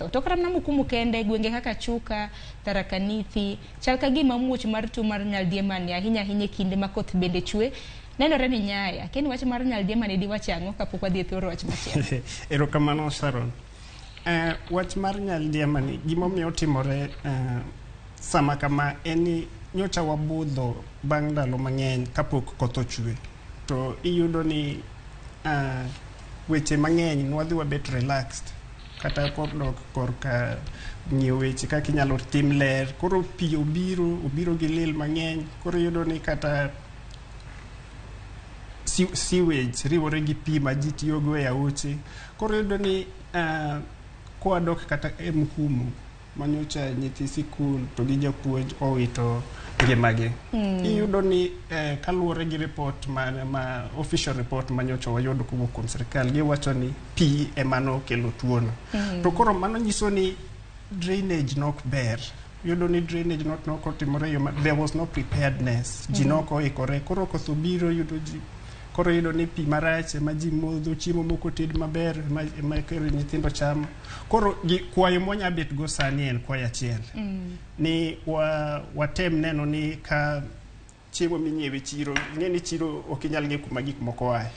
Oketho. To kata mana Mukumu kende, gwenge kaka Chuka, Tharaka Nithi, chal ka gima muoch mar tuo mar nyaldiema ni ahinya ahinya e kinde ma koth bende chwe, nenore ni nyaya. Akia ni wach mar nyaldiema ni diwach ang'o kapok wadhi e thor wach machielo. Erokamano Sharon. Wach mar nyaldiema ni gimomiyo otimore sama kama en ni nyocha wabudho bang' ndalo mang'eny kapok koth ochwe. To iyudo ni weche mang'eny nwadhi wabet relaxed kata kodok korka ng'iyo weche kaka inyalo tim ler. Koro pi obiro, obiro gi lil mang'eny. Koro iyudo ni kata sewage riwore gi pi ma ji tiyogo e aoche. Koro iyudo ni kwadok kata e Mukumu manyocha nyithi sikul to gi japuonj owito ngimagi. Iyudo ni kaluwore gi report ma official report manyocha wayudo kowuok kuom sirikal, giwacho ni pi ema nokelo tuono. To koro mano nyiso ni drainage nok ber. Iyudo ni drainage not nok otimore e yo ma there was no preparedness. Ji nok oikore. Koro koth obiro yudo ji koro iyudo ni pi marach ema ji modho, chiemo mok oted maber ema koro nyithindo chamo. Koro gi kwayo mwanya bet go sani en kwayo achiel. Ni watem neno ni ka chiemo minyiewe chiro, ing'e ni chiro ok inyal ng'eyo kuma gik moko oaye.